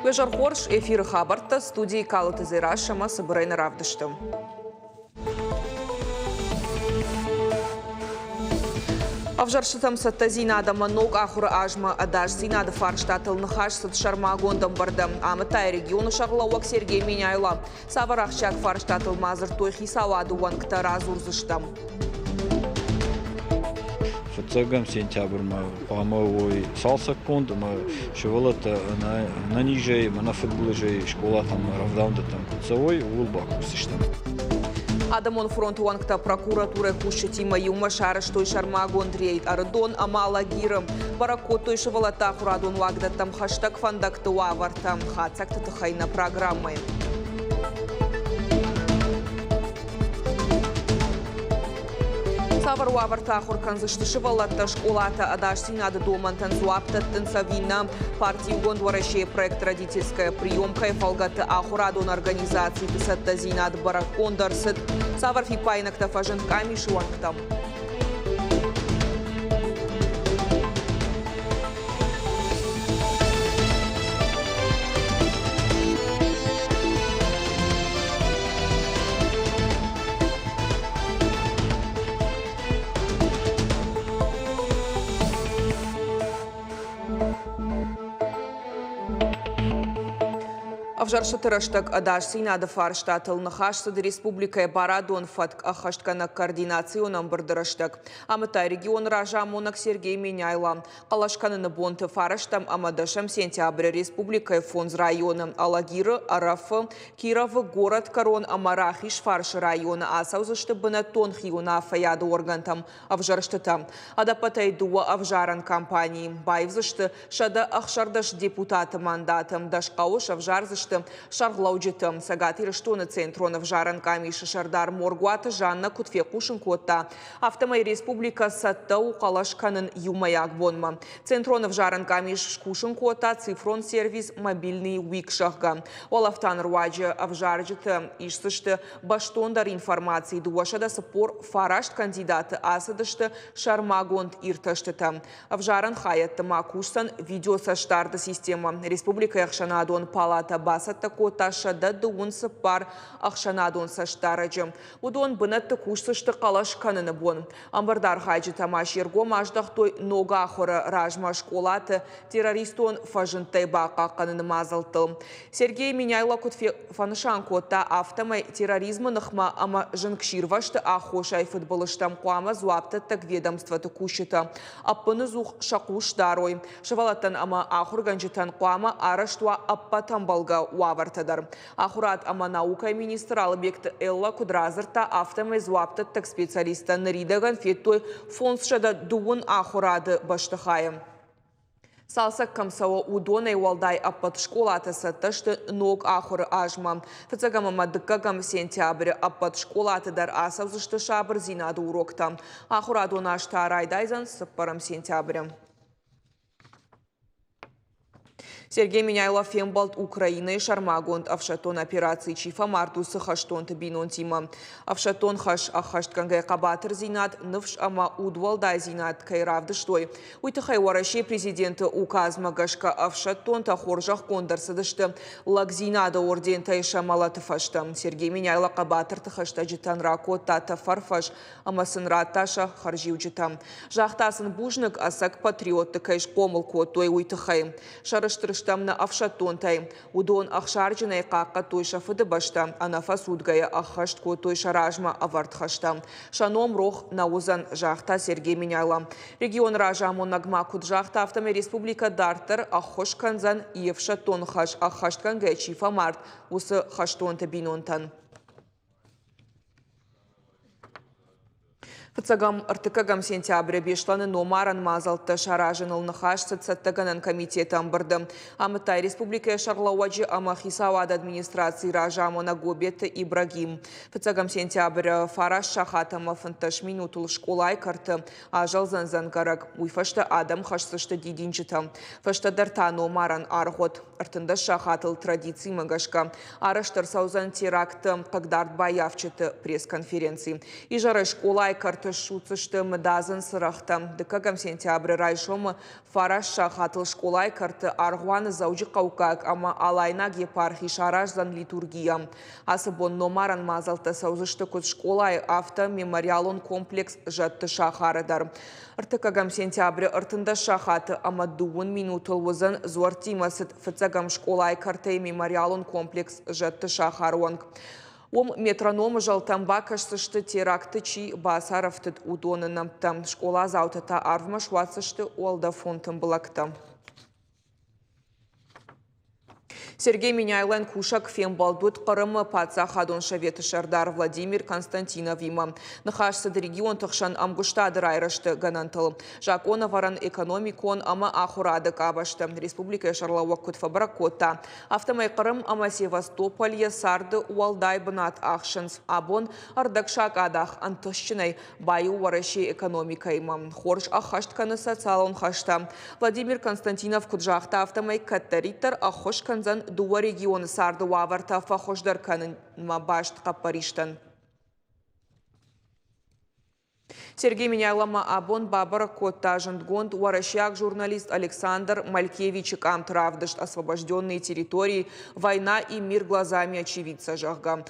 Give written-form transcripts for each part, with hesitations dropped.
Уе зӕр хорз, эфиры хабӕрттӕ студийы Калоты Дзерассӕ ӕмӕ цыбырӕй нӕ равдысты. Ӕвзӕрстытӕм цӕттӕдзинад ӕмӕ ног ахуыры азмӕ ӕдасдзинады фарстатыл ныхас цыд сӕрмагонд ӕмбырды. Амыдта регионы сӕргълӕууӕг Сергей Меняйло. Цавӕр ахсджиаг фарстатыл ма дзырдтой хицауады уӕнгтӕ, радзурдзыстӕм. Фыццӕгӕм сентябрмӕ хъуамӕ уой цалцӕггонд ӕмӕ сывӕллӕттӕ ӕнӕнизӕй ӕмӕ ӕнӕфыдбылызӕй скъолатӕм рӕвдауӕндӕттӕм куыд цӕуой, ууыл бакусдзыстӕм. Адӕмон фронты уӕнгтӕ прокуратурӕйы кусджытимӕ иумӕ сарӕзтой сӕрмагонд рейд Ӕрыдон ӕмӕ Алагиры. Бӕрӕг кодтой сывӕллӕтты ахуырадон уагдӕттӕм хӕстӕг фӕндӕгты уавӕртӕ. Хатдзӕгты тыххӕй нӕ программӕйы. Цавӕр уавӕрты ахуыр кӕндзысты сывӕллӕттӕ скъолатӕ ӕдасдзинады домӕнтӕн дзуапп дӕттынц ӕви нӕ? Парти Иугонд Уӕрӕсейы проект «Родительская приемка»-йы фӕлгӕты ахуырадон организациты цӕттӕдзинад бӕрӕггонд ӕрцыд. Цавӕр фиппаинӕгтӕ фӕзынд къамисы уӕнгтӕм? Ӕвзӕрстыты рӕстӕг ӕдасдзинады фарстатыл ныхас цыд республикӕйы барадон фӕтк ӕххӕстгӕнӕг координацион ӕмбырды рӕстӕг. Амыдта регионы разамонӕг Сергей Меняйло. Хъӕлӕс кӕныны бонты фарӕстӕм ӕмӕ дӕсӕм сентябры республикӕйы фондз районы Алагиры, Ӕрӕфы, Кировы, Горӕтгӕрон ӕмӕ Рахизфарсы районы ацӕудзысты бынӕттон хиуынаффӕйады органтӕм ӕвзӕрстытӕ. Ӕдӕппӕтӕй дыууӕ ӕвзарӕн кампанийы баивдзысты 116 депутаты мандаты, дӕс хъӕуы сӕвзардзысты сӕргълӕуджыты. Цӕгат Ирыстоны Центрон ӕвзарӕн къамисы сӕрдар Моргуаты Жаннӕ куыд фехъусын кодта, афтӕмӕй республикӕ цӕттӕ у хъӕлӕс кӕнын иумӕйаг бонмӕ. Центрон ӕвзарӕн къамис скусын кодта цифрон сервис «Мобильный УИК», зӕгъгӕ. Уӕлӕфтӕны руаджы ӕвзарджыты исдзысты бӕстондӕр информаци. 249 кандидаты ацыдысты сӕрмагонд иртӕстытӕ. Ӕвзарӕн хайӕдты ма кусдзӕн видеоцӕстдарды системӕ. Республикӕйы ӕхсӕнадон палатӕ бацӕттӕ кодта 134 ӕхсӕнадон цӕстдарӕджы. Уыдон бынӕтты кусдзысты хъӕлӕс кӕныны бон. Ӕмбырды архайджытӕ ма се ргом аздӕхтой ног ахуыры размӕ скъолаты террористон фӕзындтӕй бахъахъхъӕныны мадзӕлттыл. Сергей Меняйло куыд фӕнысан кодта, афтӕмӕй терроризмы ныхмӕ ӕмӕ зынгсирвӕзты аххосӕй фыдбылызтӕм хъуамӕ дзуапдӕттӕг ведомствоты кусджытӕ ӕппыныдзух сӕ хъус дарой. Сывӕллӕттӕн ӕмӕ ахуыргӕнджытӕн хъуамӕ арӕзт уа ӕппӕт ӕмбӕлгӕ уавӕртӕ дӕр. Ахуырад ӕмӕ наукӕйы министр Алыбегты Элла куыд радзырдта, афтӕмӕй дзуапдӕттӕг специалисттӕ ныридӕгӕн федтой 530 ахуырады бӕстыхайы. Цалцӕг кӕм цӕуы, уыдонӕй уӕлдай ӕппӕт скъолатӕ цӕттӕ сты ног ахуыры азмӕ. Фыццӕгӕм ӕмӕ дыккӕгӕм сентябры ӕппӕт скъолаты дӕр ацӕудзысты сабырдзинады уроктӕ. Ахуырадон аз та райдайдзӕн цыппӕрӕм сентябры. Сергей Меняйло фембӕлд Украинӕйы сӕрмагонд ӕфсӕддон операцийы чи фӕмард, уыцы хӕстонты бинонтимӕ. Ӕфсӕддон хӕс ӕххӕстгӕнгӕ хъӕбатырдзинад, ныфс ӕмӕ удуӕлдайдзинад кӕй равдыстой, уый тыххӕй Уӕрӕсейы президенты указмӕ гӕсгӕ ӕфсӕддонтӕ хорзӕхгонд ӕрцыдысты лӕгдзинады ордентӕй сӕ мӕлӕты фӕстӕ. Сергей Меняйло хъӕбатырты хӕстӕджытӕн ракодта тӕфӕрфӕс ӕмӕ сын радта сӕ хӕрзиуджытӕ. Загъта сын бузныг, ӕцӕг патриотты кӕй схъомыл кодтой, уый тыххӕй. Сӕрыстыр стӕм нӕ ӕфсӕддонтӕй. Уыдон ӕхсарджынӕй хъахъхъӕдтой сӕ фыдыбӕстӕ, ӕнӕфӕцудгӕйӕ ӕххӕст кодтой сӕ размӕ ӕвӕрд хӕстӕ. Сӕ ном рох нӕ уыдзӕн, загъта Сергей Меняйло. Регионы разамонӕг ма куыд загъта, афтӕмӕй республикӕ дарддӕр ӕххуыс кӕндзӕн, йе фсӕддон хӕс ӕххӕстгӕнгӕ чи фӕмард, уыцы хӕстонты бинонтӕн. Фыццӕгӕм, ӕртыккӕгӕм сентябры Беслӕны номарӕн мадзӕлттӕ саразыныл ныхас цыд цӕттӕгӕнӕн комитеты ӕмбырды. Амыдта республикӕйы сӕргълӕууӕджы ӕмӕ хицауады администрацийы разамонӕг Гобеты Ибрагим. Фыццӕгӕм сентябры фараст сахат ӕмӕ 15 минутыл скъолайы кӕрты азӕлдзӕн дзӕнгӕрӕг. Уый фӕстӕ адӕм хӕсдзысты дидинджытӕ. Фӕстӕдӕр та номарӕн аргъуыд. 13 сахатыл традицимӕ гӕсгӕ арӕзт ӕрцӕудзӕн теракты хъыгдард баййафджыты пресс-конференци. Изӕрӕй скъолайы кӕрты ссудздзысты мыдадзын цырӕгътӕ. Дыккӕгӕм сентябры райсомы фараст сахатыл скъолайы кӕрты аргъуаны Дзӕуджыхъӕуккаг ӕмӕ Алайнаг епархи сараздзӕн литургия. Ацы бон номарӕн мадзӕлттӕ цӕудзысты куыд скъолайы, афтӕ мемориалон комплекс Зӕдты сахары дӕр. Ӕртыккӕгӕм сентябры 13 сахаты ӕмӕ дыууын минутыл уыдзӕн дзуӕрттимӕ цыд фыццӕгӕм скъолайы кӕртӕй мемориалон комплекс Зӕдты сахары онг. Уым метрономы зӕлтӕм бакӕсдзысты, теракты чи бацарӕфтыд, уыдоны нӕмттӕ. Скъоладзаутӕ та арвмӕ суадздзысты уӕлдӕфон тымбылӕгтӕ. Сергей Меняйлойӕн кусӕг фембӕлд уыд Хъырымы паддзахадон советы сӕрдар Владимир Константиновимӕ. Ныхас цыд регионты хсӕн ӕмгуыстады райрӕзты гӕнӕнтыл. Закъонӕвӕрӕн, экономикон ӕмӕ ахуырады къабӕзты республикӕйы сӕргълӕууӕг куыд фӕбӕрӕг кодта, афтӕмӕй Хъырым ӕмӕ Севастополь йӕ царды уӕлдай бынат ахсынц. Абон ӕрдӕгсакъадах ӕнтыстджынӕй баиу Уӕрӕсейы экономикӕимӕ, хорз ӕххӕст кӕны социалон хӕстӕ. Владимир Константинов куыд загъта, афтӕмӕй кӕддӕриддӕр ӕххуыс кӕндзӕн дыууӕ регионы царды уавӕртӕ фӕхуыздӕр кӕнынмӕ баст хъӕппӕристӕн. Сергей Меняйло ма абон бабӕрӕг кодта зындгонд уӕрӕсейаг журналист Александр Малькевичы къамты равдыст «Освобожденные территории. Война и мир глазами очевидца», зӕгъгӕ.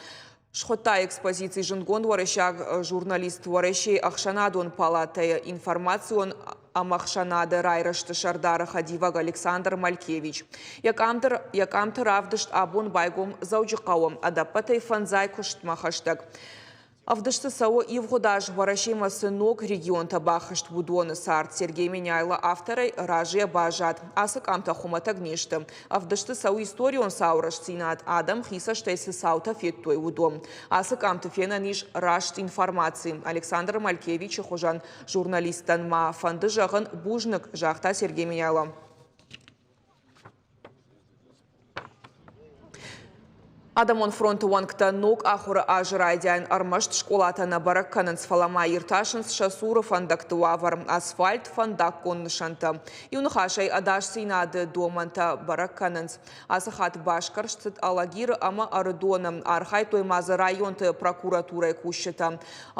Схуыдта экспозици зындгонд уӕрӕсейаг журналист Уӕрӕсейы ӕхсӕнадон палатӕйы информацион ӕмӕхсӕнады райрӕзты сӕрдары хӕдивӕг Александр Малькевич. Йӕ къамты равдыст абон байгом Дзӕуджыхъӕуы ӕдӕппӕтӕй фӕндзай куыстмӕ хӕстӕг. Ӕвдысты цӕуы ивгъуыд аз Уӕрӕсемӕ цы ног регионтӕ бахызт, уыдоны цард. Сергей Меняйло авторӕй разыйӕ баззад. Ацы къамтӕ хуымӕтӕг не сты. Ӕвдысты цӕуы историон цауы рӕстдзинад, адӕм хи цӕстӕй цы цаутӕ федтой, уыдон. Ацы къамты фенӕн ис раст информаци. Александр Малькевичы хуызӕн журналисттӕн ма фӕнды зӕгъын бузныг, загъта Сергей Меняйло. Адӕмон фронты уӕнгтӕ ног ахуыры азы райдиан ӕрмӕст скъолатӕ нӕ бӕрӕг кӕнынц, фӕлӕ ма иртасынц сӕ цуры фӕндӕгты уавӕр, асфальт, фӕндаггон нысӕнттӕ. Иу ныхасӕй ӕдасдзинады домӕнтӕ бӕрӕг кӕнынц. Ацы хатт басгӕрст цыд Алагиры ӕмӕ Ӕрыдоны. Архайдтой ма дзы районты прокуратурӕйы кусджытӕ.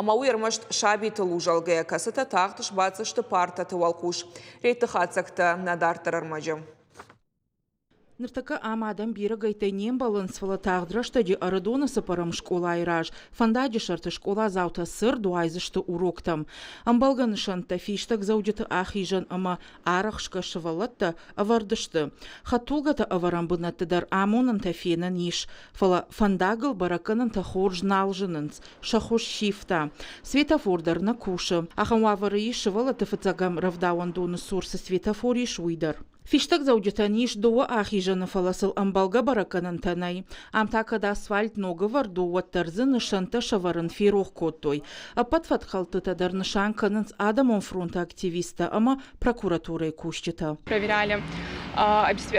Ӕмӕ уый ӕрмӕст сабитыл узӕлгӕйӕ, кӕцытӕ тагъд сбаддзысты партӕты уӕлхъус. Рейдты хатдзӕгтӕ нӕ дарддӕр ӕрмӕджы. Ныртӕккӕ ам адӕм бирӕгӕйттӕй не мбӕлынц, фӕлӕ тагъд рӕстӕджы Ӕрыдоны цыппӕрӕм скъолайы раз фӕндаджы сӕрты скъоладзаутӕ цырд уайдзысты уроктӕм. Ӕмбӕлгӕ нысӕнттӕ фистӕгдзӕуджыты ахизӕн ӕмӕ арӕхсгӕ сывӕллӕттӕ ӕвӕрд сты. Хӕдтулгӕтӕ ӕвӕрӕн бынӕтты дӕр амонӕнтӕ фенӕн ис, фӕлӕ фӕндагыл бӕрӕггӕнӕнтӕ хорз нал зынынц, сӕ хуыз сивта. Светофор дӕр нӕ кусы. Ахӕм уавӕры ис сывӕллӕтты фыццӕгӕм рӕвдауӕндоны цур цы светофор ис, уый дӕр. Фистӕгдзӕуджытӕн ис дыууӕ ахизӕны, фӕлӕ сыл ӕмбӕлгӕ бӕрӕггӕнӕнтӕ нӕй. Ам та кӕд асфальт ног ӕвӕрд у, уӕддӕр дзы нысӕнттӕ сӕвӕрын ферох кодтой. Ӕппӕт фӕткхӕлдтытӕ дӕр нысан кӕнынц адӕмон фронты активисттӕ ӕмӕ прокуратурӕйы кусджытӕ. Проверяли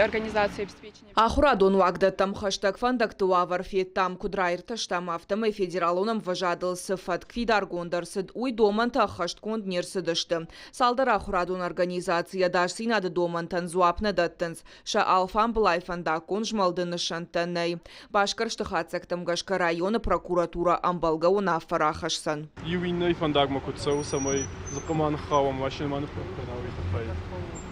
организацию обеспечения. Ахуырадон уагдӕттӕм хӕстӕг фӕндӕгты уавӕр федтам, куыд раиртӕстам, афтӕмӕй федералон ӕмвӕзадыл цы фӕтк фидаргонд ӕрцыд, уый домӕнтӕ ӕххӕстгонд не рцыдысты. Цалдӕр ахуырадон организацийы ӕдасдзинады домӕнтӕн дзуапп нӕ дӕттынц, сӕ алфамбылай фӕндаггон змӕлды нысӕнттӕ нӕй. Басгӕрсты хатдзӕгтӕм гӕсгӕ районы прокуратурӕ ӕмбӕлгӕ уынаффӕ рахӕсдзӕн. Иу иннӕйы фӕндагмӕ куыд цӕуы, цӕмӕй дзыхъхъы ма ныххауӕм, машинӕ ма ныппырх кӕна, уый тыххӕй.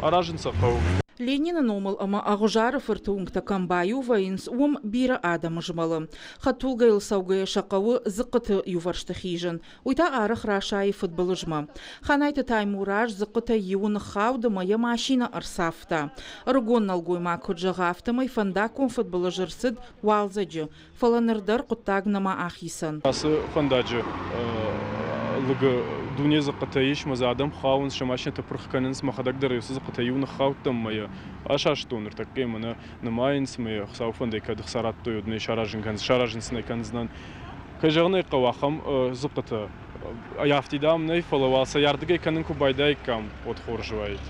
Аразын сӕ хъӕуы. Ленины номыл ӕмӕ Ӕгъуызары фырты уынгтӕ кӕм баиу вӕййынц, уым бирӕ адӕм змӕлы. Хӕдтулгӕйыл цӕугӕйӕ сӕ хъӕуы дзыхъхъыты иувӕрсты хизын. Уый та арӕх расайы фыдбылызмӕ. Ханайты Таймураз дзыхъхъытӕй иуы ныххауд ӕмӕ йӕ машинӕ ӕрцавта. Ӕрыгон нӕлгоймаг куыд зӕгъы, афтӕмӕй фӕндаггон фыдбылыз ӕрцыд уалдзӕджы, фӕлӕ ныр дӕр хъуыддаг нӕма ахицӕн. Ацы фӕндаджы лыгы дуне дзыхъхъытӕ ис, мӕ дзы адӕм хауынц, сӕ машинӕтӕ пырх кӕнынц, мӕхӕдӕг дӕр уыцы дзыхъхъытӕй иу ныххаудтӕн мӕ йӕ асастон, ныртӕккӕ мӕнӕ нымайынц, мӕ йӕ Хуыцауы фӕндӕй кӕд ӕхца радтой, уӕд нӕ саразын кӕн, саразын сын ӕй кӕндзынӕн. Кӕй зӕгъын ӕй хъӕуы, ахӕм дзыхъхъытӕ афтид ам нӕй, фӕлӕ уал сӕ ардыгӕй кӕнын куы байдаиккам, уӕд хорз уаид.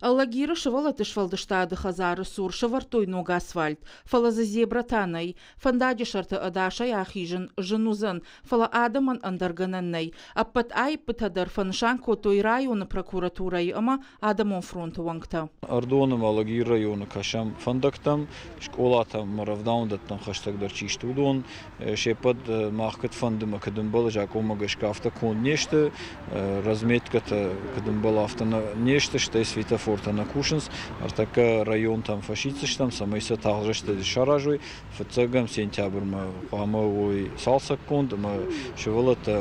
Алагиры сывӕллӕтты сфӕлдыстады хӕдзары цур сӕвӕрдтой ног асфальт, фӕлӕ дзы зебратӕ нӕй. Фӕндаджы сӕрты ӕдасӕй ахизын зын уыдзӕн, фӕлӕ адӕмӕн ӕндӕр гӕнӕн нӕй. Ӕппӕт аиппытӕ дӕр фӕнысан кодтой районы прокуратурӕйы ӕмӕ Адӕмон фронты уӕнгтӕ. Ӕрыдоны ӕмӕ Алагиры районы кӕсӕм фӕндӕгтӕм, скъолатӕм ӕмӕ рӕвдауӕндӕттӕм хӕстӕгдӕр чи сты, уыдон. Се ппӕт мах куыд фӕнды ӕмӕ куыд ӕмбӕлы, закъонмӕ гӕсгӕ афтӕ конд не сты. Разметкӕтӕ куыд ӕмбӕлы, афтӕ не сты, стӕй светофортӕ нӕ кусынц. Ӕртӕккӕ районтӕм фӕсиддзыстӕм, цӕмӕй сӕ тагъд рӕстӕджы саразой. Фыццӕгӕм сентябрмӕ хъуамӕ уой цалцӕггонд ӕмӕ сывӕллӕттӕ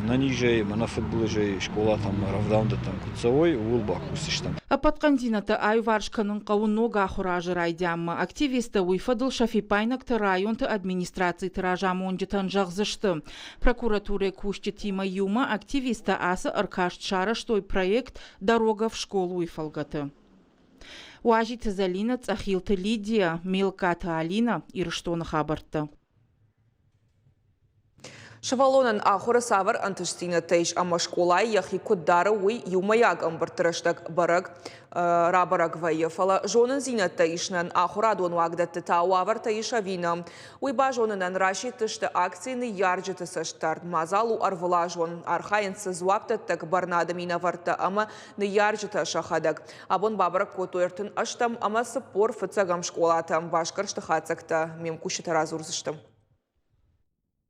ӕнӕнизӕй ӕмӕ ӕнӕфыдбылызӕй скъолатӕм ӕмӕ рӕвдауӕндӕттӕм куыд цӕуой, ууыл бакусдзыстӕм. Ӕппӕт хъӕндзинӕдтӕ аиуварс кӕнын хъӕуы ног ахуыры азы райдианмӕ. Активисттӕ уый фӕдыл сӕ фиппаинӕгтӕ районты администрациты разамонджытӕн зӕгъдзысты. Прокуратурӕйы кусджытимӕ иумӕ активисттӕ ацы ӕркаст сарӕзтой проект «Дорога в школу»-йы фӕлгӕты. Уазиты Зӕлинӕ, Цъӕхилты Лидия, Мелкаты Алинӕ, Ирыстоны хабӕрттӕ. Сывӕллонӕн ахуыры цавӕр ӕнтыстдзинӕдтӕ ис ӕмӕ скъолайы йӕхи куыд дары, уый иумӕйаг ӕмбырдты рӕстӕг бӕрӕг рабӕрӕг вӕййы. Фӕлӕ зонындзинӕдтӕ исынӕн ахуырадон уагдӕтты та уавӕртӕ ис ӕви нӕ, уый базонынӕн расидтысты акци ныййарджыты цӕстдард. Мадзал у ӕрвылазон. Архайынц дзы дзуапдӕттӕг бӕрнады минӕвӕрттӕ ӕмӕ ныййарджытӕ сӕхӕдӕг. Абон бабӕрӕг кодтой 38 ӕмӕ 45 скъолатӕ. Басгӕрсты хатдзӕгтӕ ме мкусджытӕ радзурдзысты.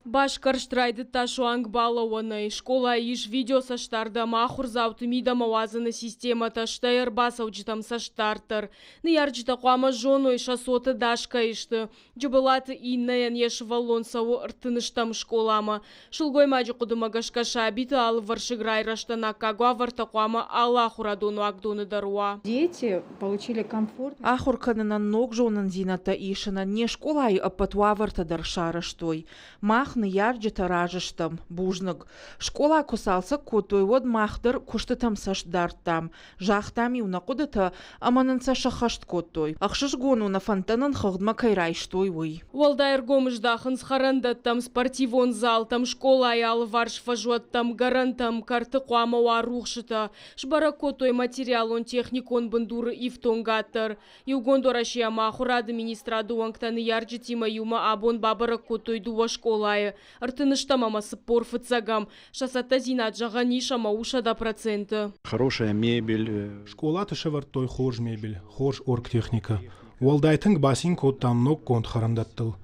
Басгӕрст райдыдта суанг балӕууӕнӕй. Скъолайы ис видеоцӕстдард ӕмӕ ахуырдзауты мидӕмӕ уадзыны системӕтӕ, стӕй ӕрбацӕуджытӕм цӕстдард дӕр. Ныййарджытӕ хъуамӕ зоной, сӕ цоты дӕс кӕй сты. Джыбылаты Иннӕйӕн йӕ сывӕллон цӕуы ӕртыныстӕм скъоламӕ. Сылгоймаджы хъуыдымӕ гӕсгӕ сабиты алывӕрсыг райрӕзтӕн аккаг уавӕртӕ хъуамӕ алы ахуырадон уагдоны дӕр уа. Дети получили комфорт. Ахуыр кӕнынӕн ног зонындзинӕдтӕ исынӕн не скъолайы ӕппӕт уавӕртӕ дӕр сарӕзтой. Мах, ныййарджытӕ, разы стӕм. Бузныг. Скъола куы цалцӕг кодтой, уӕд мах дӕр куыстытӕм цӕст дардтам. Загътам-иу нӕ хъуыдытӕ ӕмӕ нын сӕ сӕххӕст кодтой. Ӕхсызгон у, нӕ фӕндтӕ нын хыгъдмӕ кӕй райстой, уый. Уӕлдай ӕргом здахынц хӕрӕндӕттӕм, спортивон залтӕм, скъолайы алыварс фӕзуӕттӕм, гӕрӕнтӕм, кӕрты хъуамӕ уа рухсытӕ. Сбӕрӕг кодтой материалон-техникон бындуры ифтонгад дӕр. Иугонд Уӕрӕсе ӕмӕ Ахуырады министрады уӕнгтӕ ныййарджытимӕ иумӕ абон бабӕрӕг кодтой дыууӕ скъолайы, ӕртыныстӕм ӕмӕ 45-ӕм. Сӕ цӕттӕдзинад зӕгъӕн ис ӕмӕ у 100%. Хорошая мебель. Скъолаты сӕвӕрдтой хорз мебель, хорз оргтехникӕ. Уӕлдай тынг бацин кодтам ноггонд хӕрӕндӕттыл.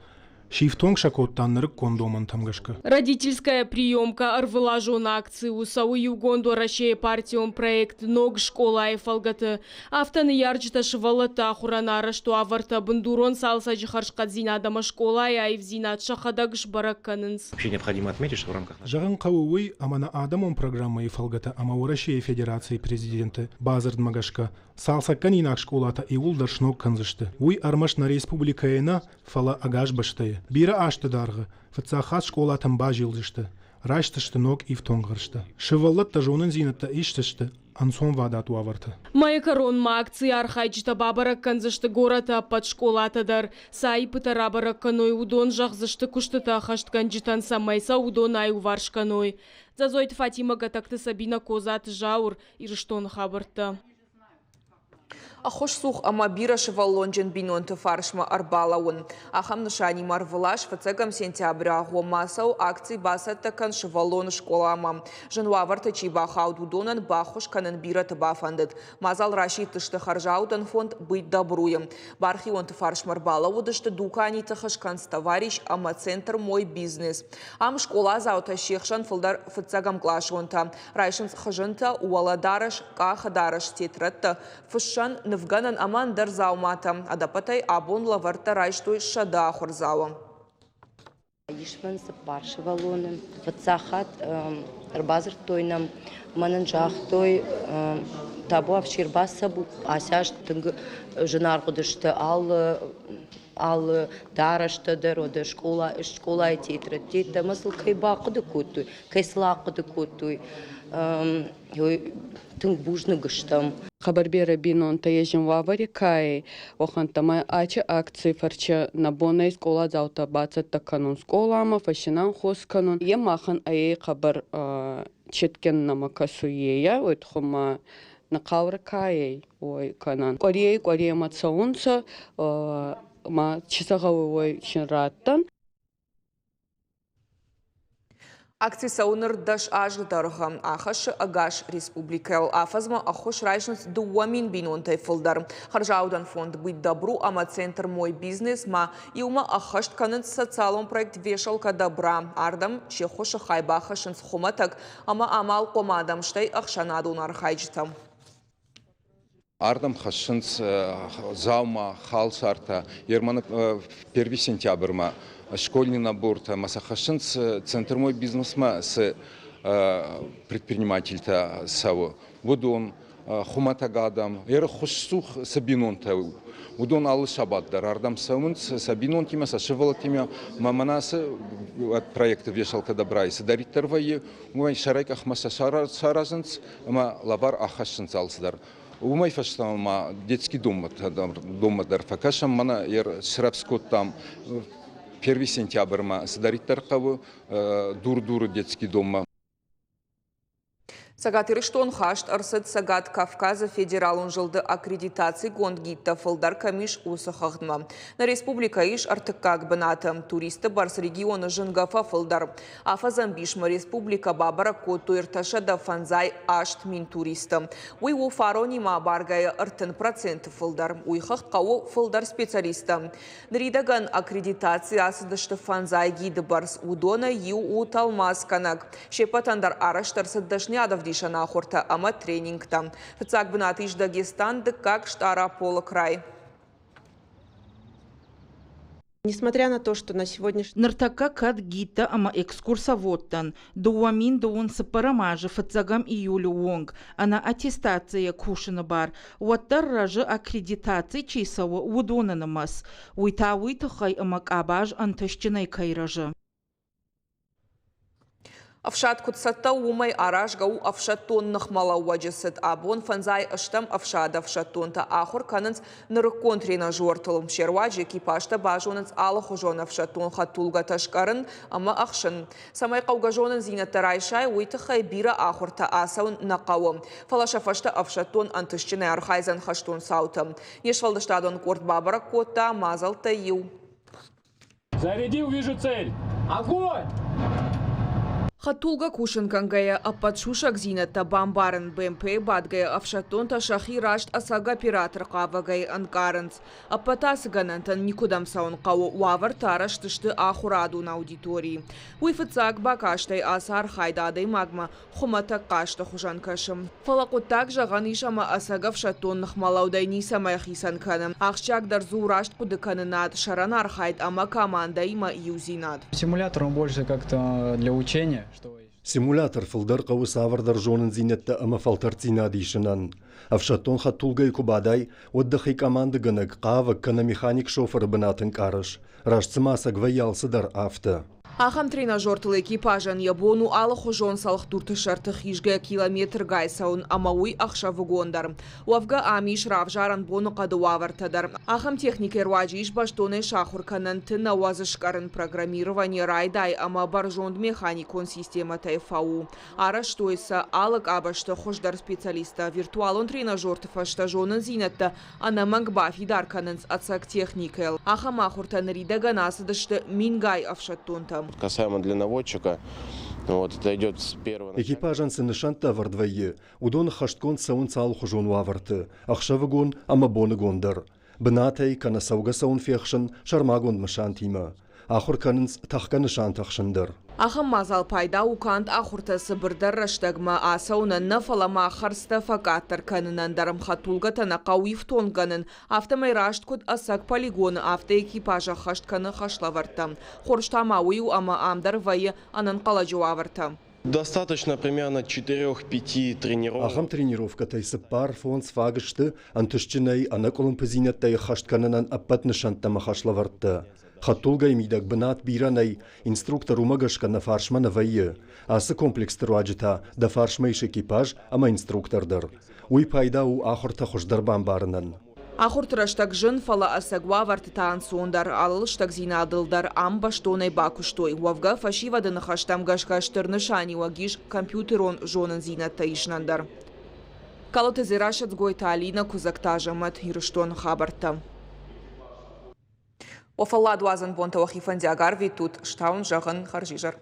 Сифтонг сӕ кодта нырыккон домӕнтӕм гӕсгӕ. Родительская приемка ӕрвылазон акци у, цӕуы Иугонд Уӕрӕсейы партион проект «Ног скъолайы» фӕлгӕты. Афтӕ ныййарджытӕ сывӕллӕтты ахуырӕн арӕзт уавӕртӕ, бындурон цалцӕджы хӕрзхъӕддзинад ӕмӕ скъолайы аивдзинад сӕхӕдӕг сбӕрӕг кӕнынц. Вообще необходимо отметить, что в рамках Зӕгъын хъӕуы уый, ӕмӕ нӕ адӕмон программӕйы фӕлгӕты ӕмӕ Уӕрӕсейы Федерацийы Президенты бадзырдмӕ гӕсгӕ цалцӕггӕнинаг скъолатӕ иууылдӕр сног кӕндзысты. Уый ӕрмӕст нӕ республикӕйы нӕ, фӕлӕ ӕгас бӕстӕйы. Бирӕ азты дӕргъы фыццаг хатт скъолатӕм базилдзысты, райсдзысты ног ифтонггӕрзтӕ. Сывӕллӕттӕ зонындзинӕдтӕ исдзысты ӕнцонвадат уавӕрты. Мӕйы кӕронмӕ акцийы архайджытӕ бабӕрӕг кӕндзысты горӕты ӕппӕт скъолатӕ дӕр. Цы аиппытӕ рабӕрӕг кӕной, уыдон зӕгъдзысты куыстытӕ ӕххӕстгӕнджытӕн, цӕмӕй сӕ уыдон аиуварс кӕной. Дзӕдзойты Фатимӕ, Гӕтӕгты Сабинӕ, Козаты Зауыр, Ирыстоны хабӕрттӕ. Ӕххуысцух ӕмӕ бирӕсывӕллонджын бинонты фарсмӕ ӕрбалӕууын. Ахӕм нысанимӕ ӕрвылаз фыццӕгӕм сентябры агъоммӕ цӕуы акци «Бацӕттӕ кӕн сывӕллоны скъоламӕ». Зын уавӕрты чи бахауд, уыдонӕн баххуыс кӕнын бирӕты бафӕндыд. Мадзал расидтысты хӕрзаудӕн фонд «Быть добру»-йы. Бархионты фарсмӕ ӕрбалӕууыдысты дуканиты хыз «Канцтоварищ» ӕмӕ центр «Мой бизнес». Ам скъоладзаутӕ се хсӕн фылдӕр фыццӕгӕмкъласонтӕ. Райсынц хызынтӕ, уӕлӕдарӕс, къахыдарӕс, тетрӕдтӕ, фыссӕн, нывгӕнӕн ӕмӕ ӕндӕр дзауматӕ. Ӕдӕппӕтӕй абон лӕвӕрттӕ райстой 100 ахуырдзауы. Ис мын цыппар сывӕллоны. Фыццаг хатт ӕрбадзырдтой нӕм, ӕмӕ нын загътой, табуафси ӕрбацӕуӕг, ацы аз тынг зынаргъ уыдысты алы алы дарӕстӕ дӕр, уӕдӕ скъолайы тетрӕдтӕ ӕмӕ сыл кӕй бахъуыды кодтой, кӕй сыл ахъуыды кодтой, тынг бузныг стӕм. Хъӕбӕр берӕ бийнонтӕ ес уавӕри ка ӕй, уӕхӕнттӕмӕ ачи акций фӕрче нӕ бон ӕй скъоладзаутӕ бацӕттӕ кӕнун скъоламӕ, фӕсинӕн хос кӕнун. Е махӕн ӕй хъӕбӕр четкен нӕмӕ кӕсуй ейӕ, уой туххӕй ма Нӕ хъаурӕ ка ӕй, уой кӕнӕн. Къуӕрейӕй къуӕремӕ цӕунцӕ, ма чи сӕ гъӕуй, уой син раттӕн. Акци цӕуы ныр 10 азы дӕргъы. Ахӕссы ӕгас республикӕйыл. Афӕдзмӕ ӕххуыс райсынц 2000 бинонтӕй фылдӕр. Хӕрзаудӕн фонд «Быть добру» ӕмӕ центр «Мой бизнес» ма иумӕ ӕххӕст кӕнынц социалон проект «Вешалка добра». Ардӕм се ххуысы хай бахӕссынц хуымӕтӕг ӕмӕ амалхъом адӕм, стӕй ӕхсӕнадон архайджытӕ. Ардӕм хӕссынц дзаума, халсартӕ. Ерманы 1 сентябрьмӕ школьный набортӕ ӕмӕ сӕ хӕссынц Центр «Мой бизнес»-мӕ цы предпринимательтӕ цӕуы, уыдон, хуымӕтӕг адӕм, ӕрхуысцух цы бинонтӕ у, уыдон алы сабат дӕр ардӕм цӕуынц сӕ бинонтимӕ, сӕ сывӕллӕттимӕ. Мӕ мӕнӕ ацы проекты «Вешалка добра» цыдӕриддӕр вӕййы, уымӕй сӕрӕй къахмӕ сӕ саразынц ӕмӕ лӕвар ахӕссынц алцыдӕр. Уымӕй фӕстӕмӕ ма детский доммӕ дӕр фӕкӕсӕм, мӕнӕ срӕвдз кодтам 1 сентябрьмӕ цыдӕриддӕр хъӕуы Дур-Дуры детский доммӕ. Цӕгат Ирыстон хаст ӕрцыд Цӕгат Кавказы федералон зылды аккредитацигонд гидтӕ фылдӕр кӕм ис, уыцы хыгъдмӕ. Нӕ республикӕ ис ӕртыккаг бынаты. Туристты бӕрц регионы зынгӕ фӕфылдӕр. Афӕдзӕмбисмӕ республикӕ бабӕрӕг кодтой 358 000 туристы. Уый у фаронимӕ абаргӕйӕ 30% фылдӕр. Уый хыгъд хъӕуы фылдӕр специалисттӕ. Ныридӕгӕн аккредитаци ацыдысты фӕндзай гиды бӕрц. Уыдонӕй иу у тӕлмацгӕнӕг. Се ппӕтӕн дӕр арӕзт ӕрцыд дӕсныйадӕвдисӕн ахуыртӕ ӕмӕ тренингтӕ. Фыццаг бынат ис Дагестан, дыккаг Стъараполы край. Несмотря на то, что на сегодняшний Ныртӕккӕ кӕд гидтӕ ӕмӕ экскурсоводтӕн 2024 азы фыццӕгӕм июлы онг ӕнӕ аттестацийӕ кусыны бар, уӕддӕр рӕзы аккредитаци чи цӕуы, уыдоны нымӕц. Уый та уый тыххӕй ӕмӕ къабаз ӕнтыстджынӕй кӕй рӕзы. Ӕфсад куыд цӕттӕ у, уымӕй аразгӕ у ӕфсӕддон ныхмӕлӕууӕджы цыд. Абон фӕндзай ӕстӕм ӕфсады ӕфсӕддонтӕ ахуыр кӕнынц нырыккон тренажертыл. Се руаджы экипажтӕ базонынц алыхуызон ӕфсӕддон хӕдтулгӕтӕ скъӕрын ӕмӕ ӕхсын. Цӕмӕй хъӕугӕ зонындзинӕдтӕ райсай, уый тыххӕй бирӕ ахуыртӕ ацӕуын нӕ хъӕуы. Фӕлӕ сӕ фӕстӕ ӕфсӕддон ӕнтыстджынӕй архайдзӕн хӕстон цауты. Не сфӕлдыстадон къорд бабӕрӕг кодта мадзӕлттӕй иу. Зарядил, вижу цель. Огонь! Хӕдтулгӕ кусын кӕнгӕйӕ ӕппӕт сусӕгдзинӕдтӕ бамбарын БМП-йы бадгӕйӕ ӕфсӕддонтӕ сӕхи раст ӕцӕг оператор хъавӕгӕй ӕнкъарынц. Ӕппӕт ацы гӕнӕнтӕн никуыдӕм цӕуын хъӕуы, уавӕртӕ арӕзт сты ахуырадон аудиторийы. Уый фыццаг бакастӕй ацы архайд адӕймагмӕ хуымӕтӕг хъазты хуызӕн кӕсы. Фӕлӕ хъуыддаг зӕгъӕн ис ӕмӕ ӕцӕг ӕфсӕддон ныхмӕлӕудӕй ницӕмӕй хицӕн кӕны. Ахсджиагдӕр дзы у раст хъуыдыкӕнынад, сӕрӕн архайд ӕмӕ командӕимӕ иудзинад. Симулятор он больше как-то для учения, что Симулятор фылдӕр хъӕуы цавӕрдӕр зонындзинӕдтӕ ӕмӕ фӕлтӕрддзинад исынӕн. Ӕфсӕддон хӕдтулгӕйы куы бадай, уӕд дӕхи къамандыгӕнӕг, хъавӕг кӕнӕ механик-шофыры бынат ӕнкъарыс. Раст цыма ӕцӕг вӕййы алцыдӕр, афтӕ. Ахӕм тренажертыл экипажӕн йӕ бон у алыхуызон цӕлхдурты сӕрты хизгӕ километргай цӕуын ӕмӕ уый ӕхсӕвыгон дӕр. Уӕвгӕ ам ис равзарӕн боныхъӕды уавӕртӕ дӕр. Ахӕм техникӕйы руаджы ис бӕстонӕй сахуыр кӕнӕн тынауӕдз скъӕрын программирование райдай ӕмӕ бӕрзонд механикон системӕтӕй фӕу. Арӕзтой сӕ алы къабӕзты хуыздӕр специалисттӕ. Виртуалон тренажерты фӕстӕ зонындзинӕдтӕ ӕнӕмӕнг бафидар кӕнынц ӕцӕг техникӕйыл. Ахӕм ахуыртӕ ныридӕгӕн ацыдысты мингай ӕфсӕддонтӕ. Касаемо для наводчика, вот, это идет с первого... Экипажӕн цы нысӕнттӕ ӕвӕрд вӕййы, уыдон хӕстгонд цӕуынц алыхуызон уавӕрты, ӕхсӕвыгон ӕмӕ боныгон дӕр. Бынатӕй кӕнӕ цӕугӕ-цӕуын фехсын сӕрмагонд мысантимӕ. Ахуыр кӕнынц тӕхгӕ нысантӕ хсын дӕр. Ахӕм мадзал пайда у канд ахуыртӕ цыбырдӕр рӕстӕгмӕ ацӕуынӕн нӕ, фӕлӕ ма хӕрдзтӕ фӕкъаддӕр кӕнынӕн дӕр. Хӕдтулгӕтӕ нӕ хъӕуы ифтонггӕнын, афтӕмӕй раст куыд ӕцӕг полигоны, афтӕ экипаж ӕххӕст кӕны хӕслӕвӕрдтӕ. Хорз та ма уый у, ӕмӕ ам дӕр вӕййы ӕнӕнхъӕлӕджы уавӕртӕ. Достаточно примерно 4-5 тренировок. Ахӕм тренировкӕтӕй цыппар-фондз фаг сты ӕнтыстджынӕй ӕнӕкъуылымпыдзинӕдтӕй ӕххӕст кӕнынӕн ӕппӕт нысӕнттӕм хӕслӕвӕрдтӕ. Хӕдтулгӕйы мидӕг бынат бирӕ нӕй, инструктор уымӕ гӕсгӕ нӕ фарсмӕ нӕ вӕййы. Ацы комплексты руаджы та дӕ фарсмӕ ис экипаж ӕмӕ инструктор дӕр. Уый пайда у ахуыртӕ хуыздӕр бамбарынӕн. Ахуырты рӕстӕг зын, фӕлӕ ӕцӕг уавӕрты та ӕнцондӕр. Алы лыстӕгдзинадыл дӕр ам бӕстонӕй бакуыстой. Уӕвгӕ, фӕсивӕды ныхӕстӕм гӕсгӕ стыр нысаниуӕг ис компьютерон зонындзинӕдтӕ исынӕн дӕр. Калоты Дзерассӕ, Дзгойты Алинӕ, Куыдзӕгты Азӕмӕт, Ирыстоны хабӕрттӕ. Уӕ фӕлладуадзӕн бонтӕ уӕхи фӕндиаг арвитут, стауын зӕгъын, хӕрзизӕр.